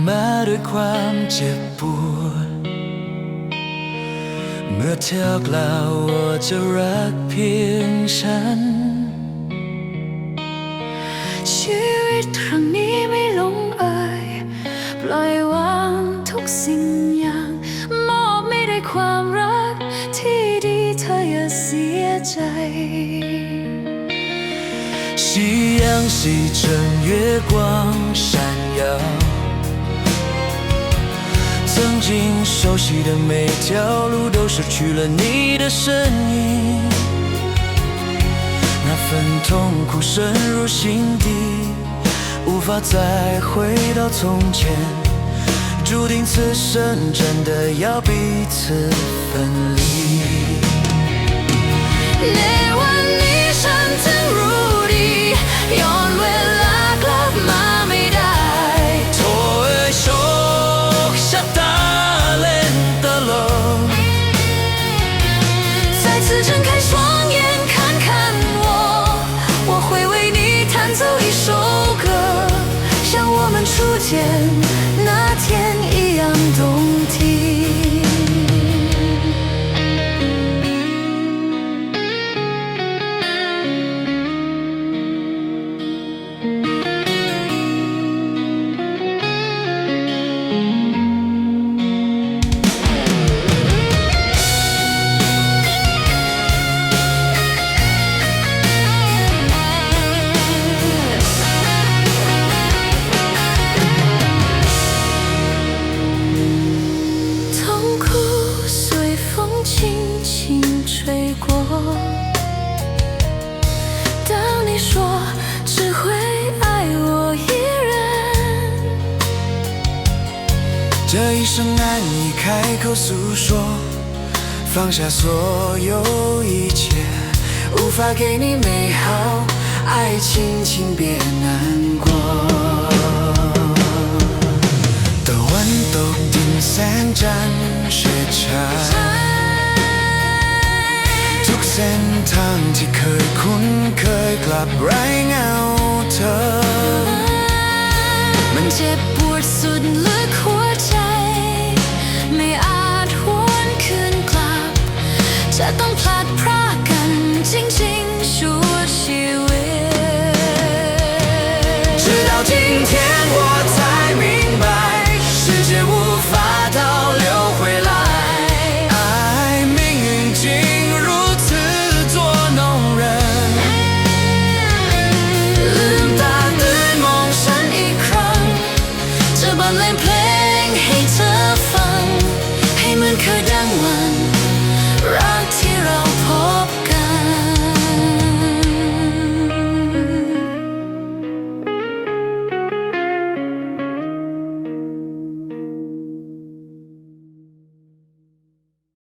มาด้วยความเจ็บปวด เมื่อเธอกล่าวว่าจะรักเพียงฉัน ชีวิตครั้งนี้ไม่ลงเอย ปล่อยวางทุกสิ่งอย่าง มอบไม่ด้วยความรักที่ดี เธออย่าเสียใจ 夕阳西沉，月光闪耀。曾经熟悉的每条路都失去了你的身影，那份痛苦深入心底，无法再回到从前，注定此生真的要彼此分离。ในวันนี้ฉันจึงรู้ดี ย้อนเวลากลับมาไม่ได้ โทรเอ่ยโชคชะตาเล่นตลก 再次睁开双眼看看我，我会为你弹奏一首歌，像我们初见那天一样动听。 痛苦随风轻轻吹过，当你说只会爱我一人，这一生难以开口诉说，放下所有一切，无法给你美好爱情，请别难过。 ตะวันตกดินแสงจันทร์เฉดฉาย ทุกเส้นทางที่เคยคุ้นเคยกลับไร้เงาเธอ มันเจ็บป